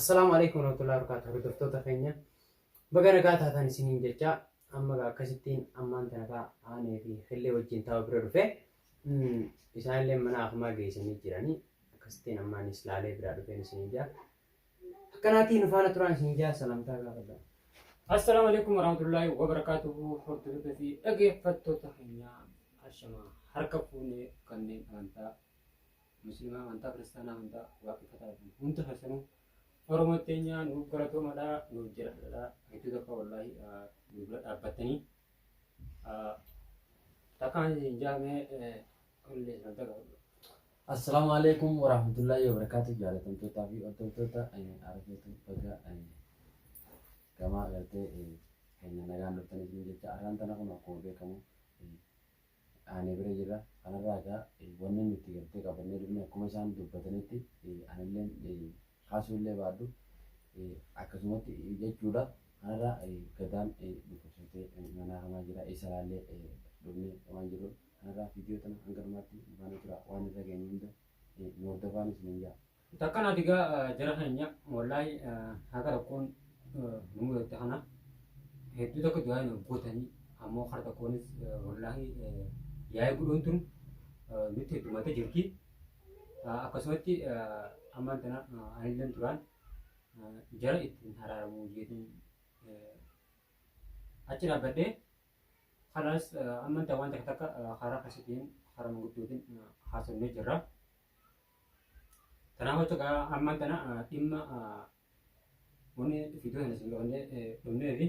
Assalaamu alaikum warahmatullahi wabarakatuh hordoftoota keenya baga nagaa taatan isiniin jecha amma gaa akkasittiin ammaan tana kaa aanee fi killee wajjin taa'u bira dhufe isaanillee mana akumaa geessanii jiranii akkasittiin ammaanis laalee biraa dhufeen isiniin jaa akkanaatiin nu faana turaan isiniin jaa salamtaa gaafadha. Assalaamu alaikum warahmatullahi wabarakatuhu hordoftoota fi dhaggeeffattoota keenya ashamaa harka fuunee kanneen amantaa musliimaa amantaa kiristaanaa amantaa waaqeffataa fi hunda keessanuu Oromoo teenya nuuf galatoomadha nuuf jiradha hedduu tokko wallaahi nu bira dhaabbattanii takkaan isin jaamee qullee sagantaa qabadhu. Assalaamu alaikum warahmatullahi wabarakatuh jaalatamtootaa fi hordoftoota Arafeetu baga gamaa gartee keenya nagaan dhuftanii isin jecha arraan tana kun akkuma beekamu aanee bira jirra. Kanarraa egaa wanni nuti gartee qabannee dhufne akkuma isaan dubbatanitti anilleen kaasuu illee baadhu akkasumatti jechuudha. Kanarraa gadaan dhukkubsatee manaa hamaa jira. Isa laallee dhufne waan jiruuf kanarraa viidiyoo tana hanga dhumaatti nu faana tura waan irra geenyu hunda nu hordofaan isiniin jaa. Takkanaati egaa jara keenya wallaahi haga rakkoon nu mudatte kana hedduu takka du'aa nu gootanii ammoo kara tokkoonis wallaahi yaa'ii godhuun tun nutti heddummattee jirti. Akkasumatti ammaan tana anilleen duraan jara ittiin haraaramuu jeetiin achi dhaabbadhee kanaas ammaan tana waan takka takka karaa keessattiin karaa manguddootiin haasofnee jirra. Kanaaf jecha ammaan tana dhimma wanni viidiyoo sana isin qabannee dhufnee fi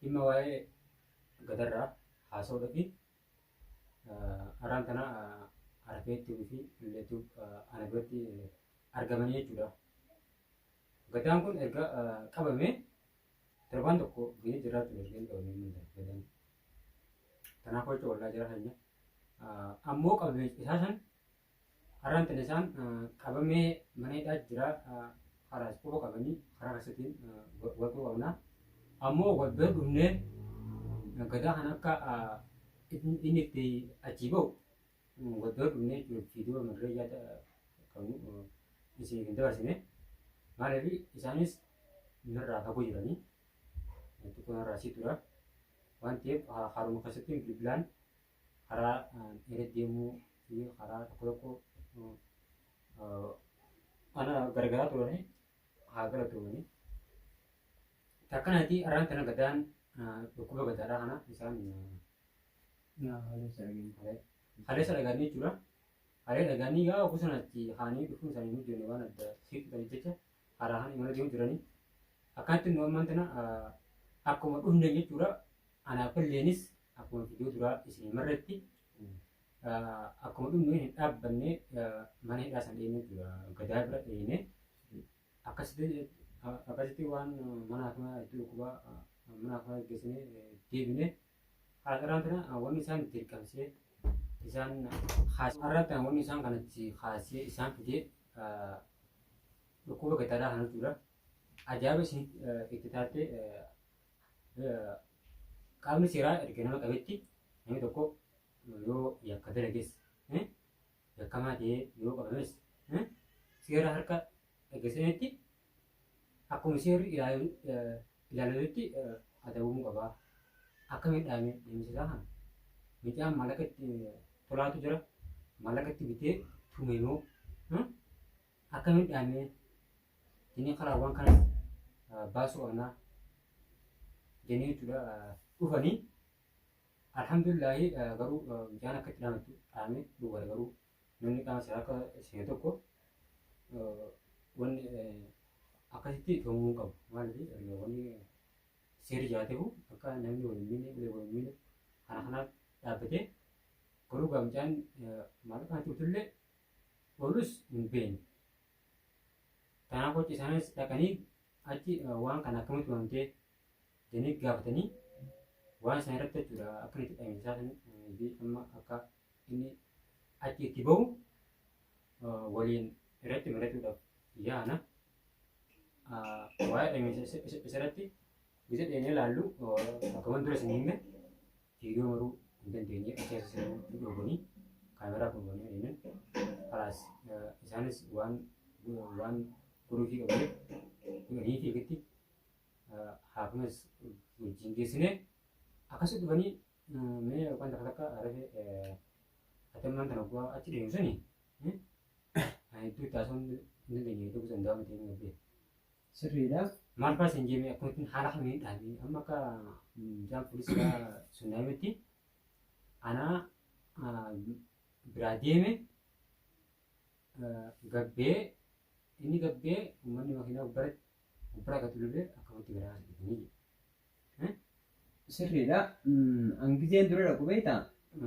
dhimma waa'ee gadarraa haasa'uudhaa fi araan tana Arafeettuu fi Illeetuu ana biratti argamanii jechuudha. Gadaan kun erga qabamee torbaan tokko gahee jira jechuudha erga inni qabamee mun gadaan. Kanaaf jecha wallaa jara keenya ammoo qabamee isaa san Har'aan tana isaan qabamee mana hidhaa jira. Karaas quba qabanii karaa keessattiin wal quba qabna. Ammoo wal bira dhufnee gadaa kana akka inni itti achii ba'u wal bira dhufnee jechuudha. Viidiyoo madiree yaada qabnu isiniif hin dabarsine. Maaliif isaanis narraa fagoo jiranii xiqqoo narraa sii tura. Waan ta'eef haruma keessattiin bilbilaan karaa irra deemuu fi karaa tokko tokko ana gargaaraa turanii haa galatoomanii. Takkanati arraan tana gadaan dhukkuba gadaadhaa kana isaan haleessa dhagaanii jechuudha. Halee dhagaanii yaa bosonatti haanii dhufuun isaanii hin hojjenne waan adda siqxanii jecha karaa kana imala deemu jiranii. Akkanatti nu ammaan tana akkuma dhufne jechuudha. Anaaf illeenis akkuma viidiyoo duraa isin marretti akkuma dhumne hin dhaabbanne mana hidhaa san dheenye jechuudha. Gadaa bira dheenye akkasitti waan mana hakimaa iddoo dhukkubaa mana hakimaa geessine deebine har'aan tana wanni isaan dirqamsee isaan har'aan tana wanni isaan kanatti kaasee isaan fidee dhukkuba gadaadhaa kana jechuudha. Ajaa'iba isin itti taattee qaamni seeraa erga nama qabetti namni tokko yoo yakka dalages yakkamaa ta'ee yoo qabames seera harka erga seenetti akkuma seerri ilaalutti adabamuu qaba. Akkamiin dhaame deemsa isaa kana mucaan maallaqa itti tolaatu jira maallaqa itti bitee tume moo akkamiin dhaame jennee karaawwan kanas baasuu qabna jennee jechuudha dhufanii alhamdulillaahi garuu mucaan akka itti dhaamattu dhaame dhugaadha garuu namni qaama seeraa akka seene tokko wanni akkasitti tumamuu qabu maaliif erga wanni seerri jiraateefu akka namni wal hin miine ulee wal hin miine kana kanaaf dhaabbatee garuu gaa mucaan maallaqa kanatti bitullee oolus hin beekne. Kanaaf achi isaanis dhaqanii achi waan kana akkamitti uumamtee jedhanii gaafatanii waan isaan irratti jechuudha akka inni itti dhaqne isaa san fi amma akka inni achi itti bahu waliin irratti mari'achuudhaaf yaana. Waa'ee dhaqniinsa isa irratti gisa dheenee ilaallu akkuma dura isin hime viidiyoo maruu hin dandeenye achi keessa seenuu nu dhooganii kaameraa kun goonee deemen kalaas isaanis waan waan Godhuufii qabnee godhanii fi eegatti haakimas wajjin geessinee akkasii dhufanii mee yookaan takka takka rafee atammaan tana bu'aa achi deemu suni hedduu itti haasa'uun hin dandeenye hedduu gosa hundaa miti hin gabbee. Sirriidha. Maal fa'aa isin jeemee akkamittiin haala kamiin dhaabee amma akka mucaan poolisiidhaa sun dhaabetti anaa biraa deeme gabbee inni gabbee uummanni makiinaa gubbaratti gubbara gad lubee akkamitti biraa as dhufanii jedhe. Sirriidha. An gizeen dura dhaqu beektaa?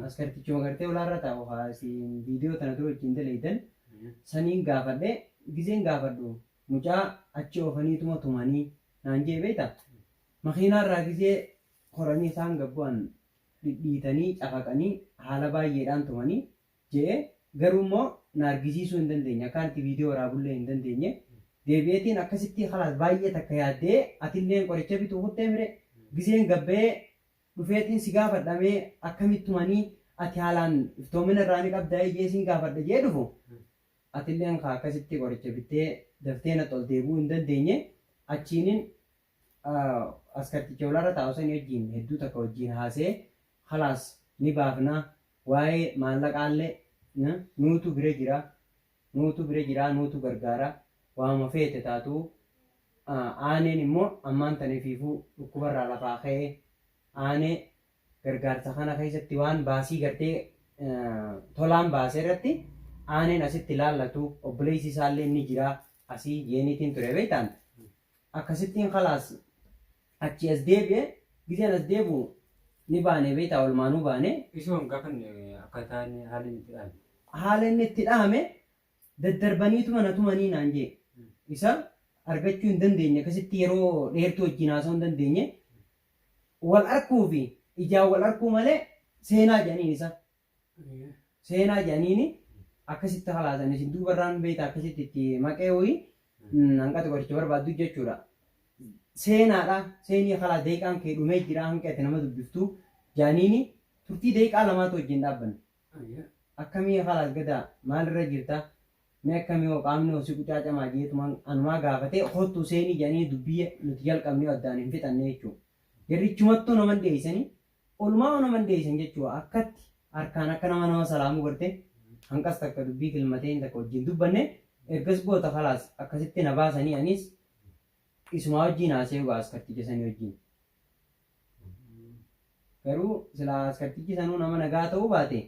Askartichuma gartee ulaarra taa'u haa isin viidiyoo tana dura wajjin daleeydan saniin gaafadhe gizeen gaafadhu mucaa achi oofaniituma tumanii naan jee beektaa? Makiinaarraa gizee koranii isaan gad bu'an dhidhiitanii cafaqanii haala baay'eedhaan tumanii je'e garuu immoo na argisiisuu hin dandeenye akkaan itti viidiyoo waraabullee hin dandeenye deebi'eetiin akkasitti khalaas baay'ee takka yaaddee atilleen qoricha bituu kuttee mire gizeen gad ba'ee dhufeetiin si gaafadha mee akkamitti tumanii ati haalaan iftoomina irraa ni qabdaa jee sin gaafadha jee dhufu atilleen kaa akkasitti qoricha bittee daftee natti ol deebi'uu hin dandeenye achiinin askarticha ulaarra taa'u sanii wajjiin hedduu takka wajjiin haasa'ee khalaas ni baafna waa'ee maallaqaallee nuutu bira jira nuutu bira jira nuutu gargaara waanuma feete taatuu aaneen immoo ammaan tana ifiifuu dhukkubarraa lafaa ka'ee aanee gargaarsa kana keessatti waan baasii gartee tolaan baase irratti aaneen asitti laallatu obboleessi isaallee ni jira asii jeeniitiin ture beektaan Akkasittiin khalaas achii as deebi'e gizeen as deebi'u ni baane beektaa olmaanuu baane. Isuma hin gaafanne akkaataa inni haalli inni itti dhahame. Haala inni itti dhahame daddarbaniituma na tumanii naan jee. Isa argachuu hin dandeenye akkasitti yeroo dheertuu wajjin haasa'uu hin dandeenye. Wal arkuu fi ijaan wal arkuu malee seenaa jedhaniin isa. Seenaa jedhaniini akkasitti halaasan isin duubarraan beektaa akkasitti itti maqee wayii hanqati qoricha barbaaddu jechuudha. Seenaadha seenii kalaa daqiiqaan kee dhumee jira hanqi ati nama dubbiftu jaaniini turtii daqiiqaa lamaatu wajjin dhaabbanne. Akkamii kalaas gadaa maalirra jirta mee akkamii hoo qaamni hoo si qucaacamaa jeetumaan anumaa gaafatee kottu seenii jedhanii dubbii nuti jalqabnee addaan hin fixanne jechuudha. Jarrichumattuu naman dhiyeessanii Olumaa nama hin dheeysan jechuu akkatti harkaan akka nama nama salaamuu garte hanqas takka dubbii kilmateen takka wajjin dubbanne ergas boota kalaas akkasitti na baasanii anis isumaa wajjiin haasa'ee gaa askarticha sanii wajjiin. Garuu silaa askartichi sanuu nama nagaa ta'uu baate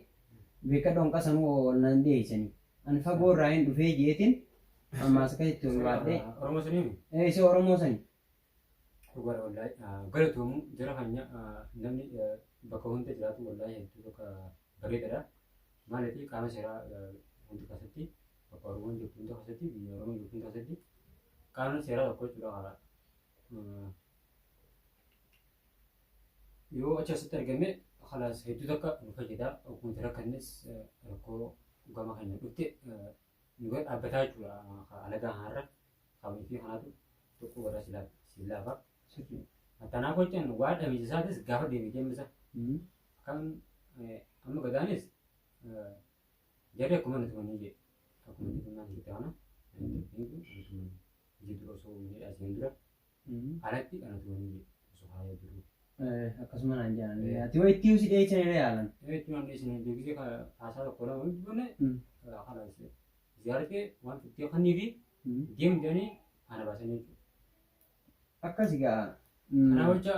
beekadhu hanqa sanuu ol nan dhiyeessanii. Ani fagoo irraa hin dhufee jeetiin ammaas akkasitti ol baadhee. Oromoo sanii? Ee isa Oromoo sanii. Dhugaadha wallaahi galatoomu jara keenya namni bakka hunda jiraatu wallaahi hedduu bakka bareedadha. Maaliif qaama seeraa hunda keessatti bakka Oromoon jirtu hunda keessatti biyya Oromoon jirtu hunda keessatti qaamni seeraa tokko jechuudha. Yoo achi asitti argame kalaas hedduu takka nu fayyada. Akkuma rakkannes rakkoo gama keenya dhufte nu bira dhaabbataa jechuudha. Alagaa kanarra qabanii fi kanaatu tokko warra si laafa. Kanaaf hojjan waa dhabiinsa isaatis gaafa deebi'ee deemsa. Kan amma gadaanis jarri akkuma nuti tumanii jedhe. Akkuma nuti tumnaan jette kana tumanii hojii dura osoo hin hidhaa dura alatti kana tumanii jedhe osoo haaya jiru. Akkasuma naan jedhan. Ati waa itti si dheeysan irra yaalan. Itti waan dheeysan beeksisee haasaa tokko lama hin dubbanne kana ziyaartee waan fittee kannii fi deemu jedhanii ana baasanii jechuudha. Akkasi gaa. Kanaaf jecha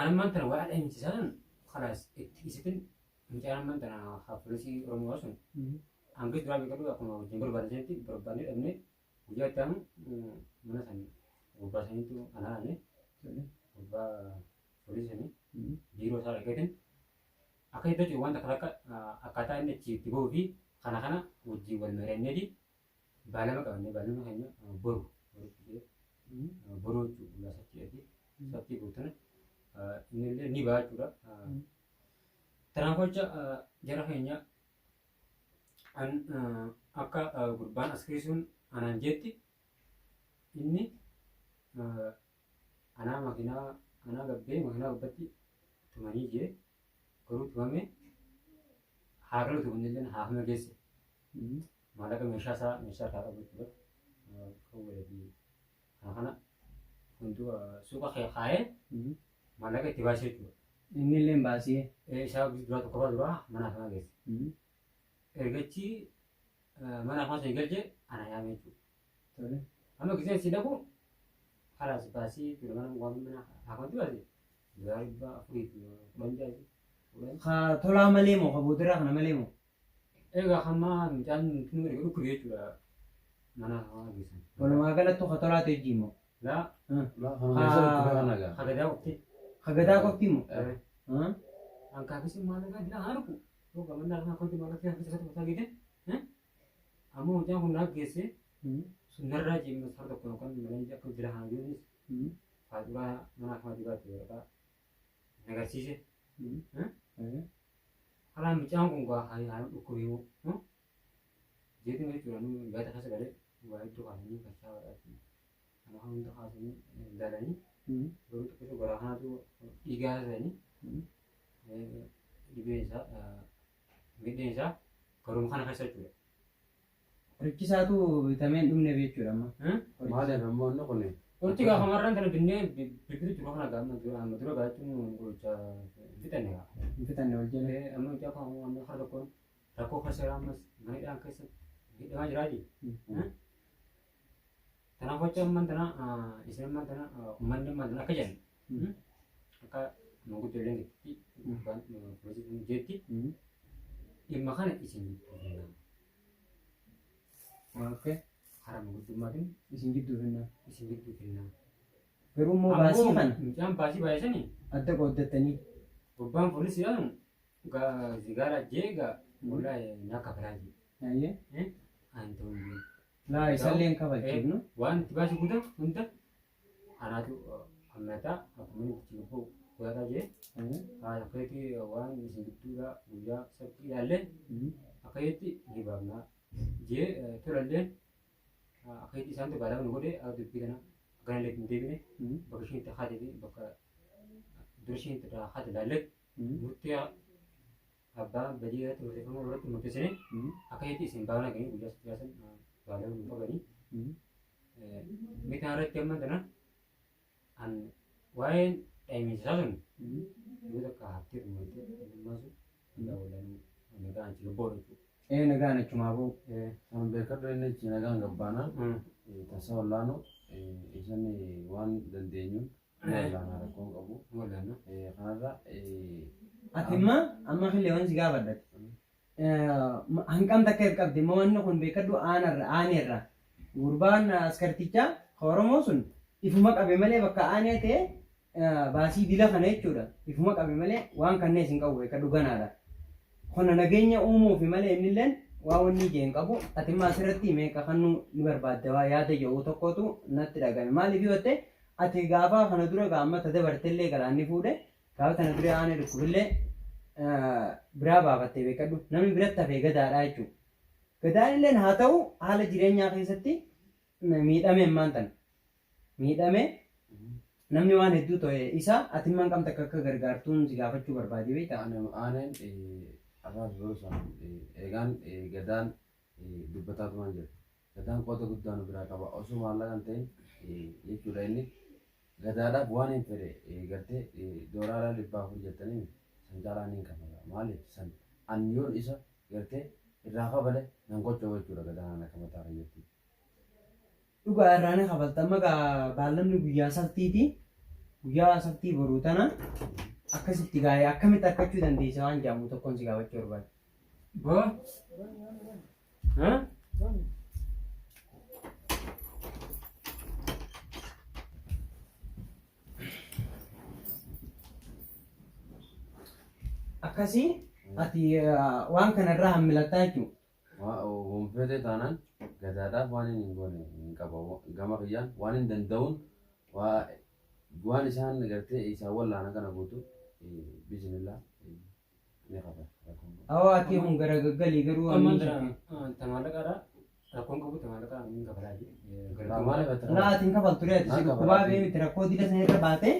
anammaan tana waa dhaamsisan kalaas itti isitin mucaan ammaan tana poolisii Oromoo sun hanga duraa beekadhu akkuma wajjin barbaadanitti barbaadnee dhabnee guyyaa itti aanu mana sanii gurbaa saniitu ana aane gurbaa poolisii sanii biiroo isaa dhaqeetin akka itti waan takka takka akkaataa inni achi itti bahuu fi kana kana wajjin wal mari'anneeti baalama qabannee baalama keenya boru boru jechuudha guyyaa sabtiidhaati sabtii guutana inni illee ni ba'a jechuudha. Kanaaf jecha jara keenya akka gurbaan askirii sun anaan jeetti inni anaa makiinaa anaa gabbee makiinaa gubbatti tumanii jee garuu tumame haa galu tumannillee haafama geesse. Maallaqa meeshaa isaa meeshaa harkaa qabu jechuudha. fi kana kana hunduu suuqa kee kaayee maallaqa itti baasee jechuudha. Inni illee baasee. Isaa duraa tokkoffaa duraa mana hakimaa geesse. Ergachi mana hakimaa sana galchee ana yaame jechuudha. Tole. Amma giseen si dhaqu kalaas baasii jechuudha mana waan mana hakimaatti baasee duraa 416 10. Ka tolaa malee moo ka boodarraa kana malee moo? Egaa hamma mucaan tun erga dhukkube jechuudha mana hakimaa geessan. Walumaa galattu ka tolaa ta'e jiimo. Laa Laa kanuma isa dhukkube kana gaa. hagadaa qofti. Ka gadaa qofti moo? Hankaafisi maallaqa dila haa dhufu. Yoo gamanna hakimaa kooti maallaqa keessa keessatti mataa geete. Ammoo mucaan kun naaf geesse sunnarraa jeemma sar tokko yookaan mana akka dila haa jiruunis faaxuraa mana hakimaatti baatte waraqaa nagarsiise. Karaa mucaan kun gaa haa haa dhukkube yoo jeetiin jechuudha nu yaada keessa galee waa hedduu kaasanii kashaa waraqaa kana hunda kaasanii ilaalanii garuu xiqqoo garaa kanaatu dhiigaa haasa'anii dhibeen isaa miidheen isaa garuma kana keessa jechuudha. Qorichisaatu bitamee hin dhumneef jechuudha amma. Maaliif ammoo inni kun Qorichi gaafa marraan kana binnee bilbilu jiru kana gaafa dura amma dura gaachuun qoricha hin fixanne gaa. Hin fixanne wal jala. Amma mucaa kan amma kara tokkoon rakkoo keessa jira ammas mana hidhaan keessa hidhamaa jiraa ji. Kanaaf jecha amman tana isin amman tana uummanni amman tana akka jedhan akka manguddoo illee jetti gubbaan poolisiin jetti dhimma kana isin gidduu finnaa. Okay. Karaa manguddummaatiin Isin gidduu finnaa. isin gidduu finnaa. Garuu immoo baasii kana Mucaan baasii baay'isanii adda qooddattanii. gubbaan poolisii jedhamu zigaara jee gaa wallahi naa kafalaa jee. Ayyee. Ani ta'uu hin jiru. Laa isallee hin kafalchiifnu. Waan itti baasii guutan hunda anaatu ammataa akkuma inni itti gubbuu godhataa jee akkasitti waan isin gidduudha guyyaa sabtii ilaallee akkasitti ni baafna jee tolallee akkasitti isaantu baalama nu godhe akka dubbii kana akkanallee hin deebine bakka isheen itti haatee fi bakka dura isheen itti haate ilaallee murtee abbaa badii irratti murteeffamuu irratti murteessine akkasitti isin baafna ganii guyyaa sabtii san baalama nu qabanii mitaa irratti amma tana an waa'een dhaimiinsa sun yoo takka haftee dhumante dhummaa sun walaa walaa nagaan achi gabboodha jechuudha. Ee nagaan achumaa ba'u. Kan beekadhu inni achi nagaan gabbaanaan tasa wallaanu isan waan dandeenyuun wallaanaa rakkoon qabu. Wallaana. Kanarra Ati imma amma killee waan si gaafadhate. Hanqam takka qabdi immoo wanni kun beekadhu aanarra aaneerra. Gurbaan askartichaa ka Oromoo sun ifuma qabe malee bakka aanee ta'e baasii dila kana jechuudha. Ifuma qabe malee waan kanneen hin qabu beekadhu ganaadha. Kuna nageenya uumuufi malee innilleen waa wanni ijee hin qabu. Ati imma asirratti meeqa kannuu ni barbaadda waa yaada jedhu tokkotu natti dhagame. Maaliif yoo ta'e ati gaafa kana dura gaa amma ta dabartellee galaanni fuudhe gaafa tana dura aanee dhukkubillee biraa baafattee beekadhu. Namni biratti hafee gadaadha jechuudha. Gadaan illeen haa ta'u haala jireenyaa keessatti miidhame ammaan tana. Miidhame namni waan hedduu ta'e isa ati immaan qabda akka gargaartuun si gaafachuu barbaade beektaa? Aaneen afaan biroo eegaan gadaan dubbataatumaan jira. Gadaan qooda guddaa nu biraa qaba. Osoo maallaqa hin ta'in jechuudha inni gadaadhaaf waan hin fedhe gartee doolaara 400 jettanii san caalaa ni hin kafala. Maaliif san an yoon isa gartee irraa kafale nan gochoo jechuudha gadaan akka mataa kiyyatti. Dhugaa irraa ni kafalta amma gaa baallamni guyyaa sabtiiti. Guyyaa sabtii boruu tana akkasitti gaa'ee akkamitti argachuu dandeessa waan jedhamu tokkoon si gaafachuu barbaade. Boo. Akkasii ati waan kanarraa hammilattaa jechuudha. Wanfeetee taanaan gadaadhaaf waan inni hin goone hin qaba. Gama kiyyaan waan hin danda'uun waan isaan gartee isaan wallaana kana guutuu bismillah ni kafala. Awwa ati kun gara gaggalii garuu Ammaan amma tana tamaallaqaadha. Rakkoon qabu tamaallaqaa hin kafalaa jee. Maaliif ati Laa ati hin kafaltu ree ati si Naan dhukkubaa kafala. bee miti rakkoo dila sana irra baate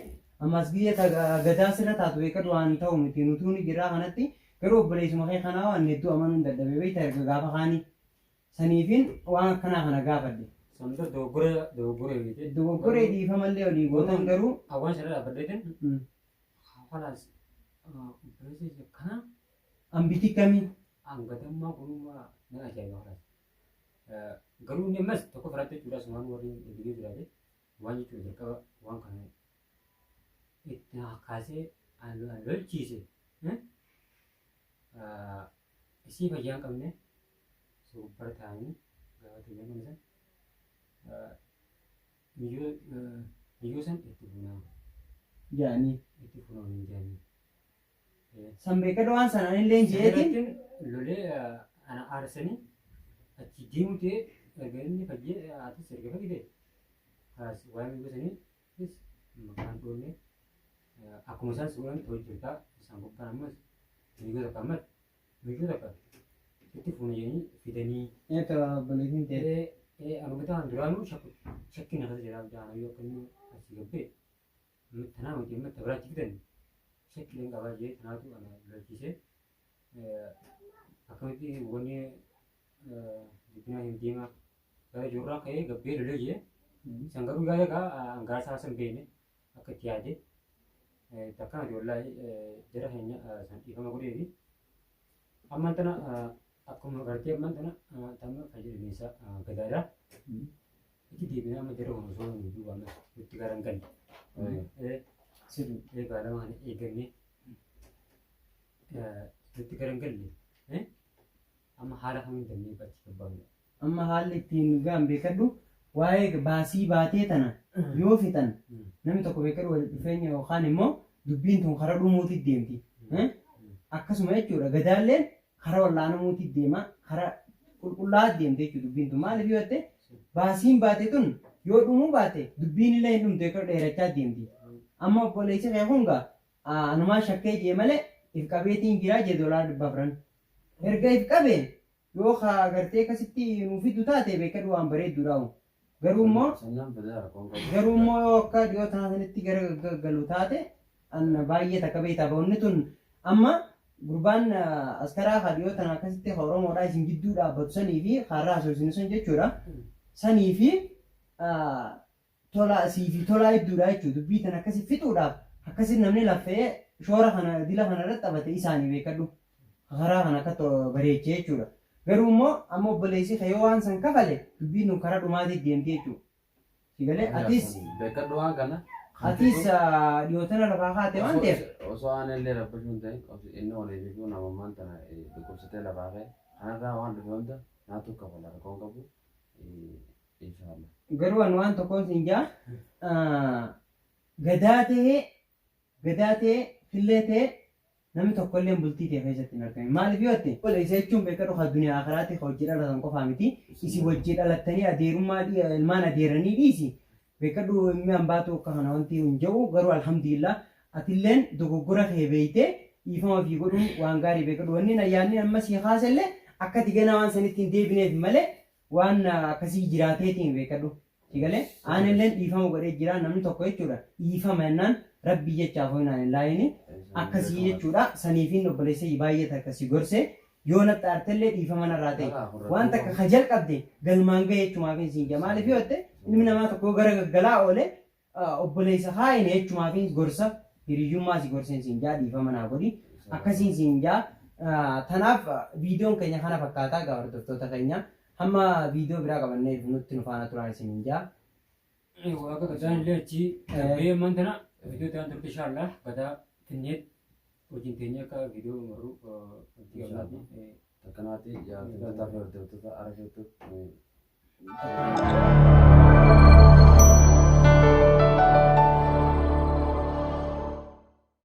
ammas biyya gadaa sirra taatu beekadu waan ta'u miti nutuu ni jirraa kanatti garuu obboleessuma kee kanaa waan hedduu amanuu hin dadhabe beekta erga gaafa kaanii saniifin waan akkanaa kana gaafadhe. San dura dogoggora dogoggora beekte. Dogoggoree dhiifamallee olii gootan garuu Hawaan sana dhaabbadheetin khalaas obboleessa isa kana Ambiti kamii? Hangatammaa kunummaa na ajaa'iba khalaas. Garuu inni ammas tokko firaatti jechuudha asumaan warri viidiyoo jiraate waan jechuudha jalqaba waan kana itti kaasee an lolchiise isii fayyaa hin qabne suubbara ta'anii gaafa fayyaa hin qabne san miyyoo san itti fuunaa Jaanii. Itti fuunaa waliin jaanii. San beekadhu waan sana anillee hin je'eetiin. Lolee ana aarsanii achi deemu ta'ee erga inni fayyee atis erga fayyite waa'ee miyyoo sanii maqaan dhoofne akkuma isaan si godhan ta'uu jirta isaan gubbaan ammas miyyoo takka ammas miyyoo takka itti fuuna jedhanii fidanii. Eeto obboleettiin ta'e. Anuma ta'an duraanuu shakkiin akkas jedhaa jaana yoo akka inni asii gabbee amma tanaa miti amma biraatti fidan shakkiin qabaa jee tanaatu ana lolchiisee akkamitti wanni guddinaa hin deemaa gara ijoorraa ka'ee gabbee lolee jee san garuu yaada gaa angaasaa san beene akka itti yaade takka miti wallaahi jara keenya san dhiifama godhee fi ammaan tana akkuma gartee ammaan tana tamma fayyadamiinsa gadaadha. Itti deebinee amma jara kun osoo hin duuba ammas nutti gara hin galle. Sirrii. Baalama kana eegannee nutti gara hin galle. Amma haala kamiin dannee achi gabbaafna. Amma haalli ittiin ga'an beekadhu waa'ee baasii baatee tana yoo fixan namni tokko beekadhu walitti dhufeenya yookaan immoo dubbiin tun karaa dhumuutti deemti. Akkasuma jechuudha gadaalleen karaa wallaanamuutti deema karaa qulqullaa'aa deemte jechuudha dubbiin tun maaliif yoo jette baasiin baate tun yoo dhumuu baate dubbiin illee hin dhumtu jechuudha dheerachaa deemti. Amma obboleessi kee kun gaa anumaa shakkee jee malee if qabeetiin jiraa jee $400. Erga if qabee yoo kaa gartee akkasitti nuu fiddu taate beekadhu waan bareedduudha. Garuu immoo garuu immoo yoo akka dhiyoo tanaa sanitti gara gaggalu taate an baay'ee takka beektaa wanni tun amma gurbaan askaraa haa dhiyoo tana akkasitti Oromoodhaa isin gidduu dhaabbatu sanii fi kaarraa haasofsinu sun jechuudha. Sanii fi tolaa sii fi tolaa hedduudha jechuudha. Dubbii tana akkasi fixuudhaaf akkasi namni laffee shoora kana dila kana irratti taphate isaanii beekadhu. Karaa kana akka bareechee jechuudha. Garuu immoo amma obboleessi kee yoo waan san kafale dubbiin kun karaa dhumaatiif deemti jechuudha. Sigalee atis Beekadhu waan kana. Atis dhiyootana lafaa kaate waan ta'eef. Osoo aan illee rabbachuu hin ta'in inni olii fi namummaan tana dhukkubsatee lafaa ka'e kanarraa waan dhufe hunda naatu kafala rakkoon qabu inshaallah. Garuu ani waan tokkoon siin jaa gadaa ta'ee gadaa ta'ee fillee ta'ee namni tokko illee bultii ta'e keessatti hin argamin. Maaliif yoo jette obboleessa jechuun beekadhu kan duniyaa akiraatti kan hojii dhalatan qofaa miti. Isin wajjii dhalattanii adeerummaa ilmaan adeeranii dhiisi. Beekadhu ilmi hambaatu akka kana wanti hin jiru garuu alhamdulillah atilleen dogoggora kee beeytee dhiifama fi godhuun waan gaarii beekadhu. Wanni ayyaanni amma sii kaasellee akka ati ganaa waan sanitti hin deebineef malee waan akkasii jiraateetiin beekadhu. Sigalee aanilleen dhiifama godhee jira namni tokko jechuudha. Dhiifama jennaan rabbii jechaaf hoinaan hin laayini akkasii jechuudha. Saniifiin obboleessa baay'ee takka si gorse yoo natti aartellee dhiifama narraa ta'e. Waan takka ka jalqabde galmaan gahe jechumaaf siin jaa. Maaliif yoo jette ilmi namaa tokko gara gaggalaa oole obboleessa haayine jechumaaf gorsa hiriyyummaa si gorseen siin jaa dhiifama naa godhi. Akkasiin siin jaa. Tanaaf viidiyoon keenya kana fakkaataa gaa hordoftoota keenya. Hamma viidiyoo biraa qabannee nutti nu faana turaa isiniin jaa. Waaqa gadaan illee achi darbee ammaan tana viidiyoo ta'an turte inshaallah gadaa finneet wajjin teenyee akka viidiyoo marru abdii qabnaati. Akkanaatti jaallattoota fi hordoftoota Arafeetu.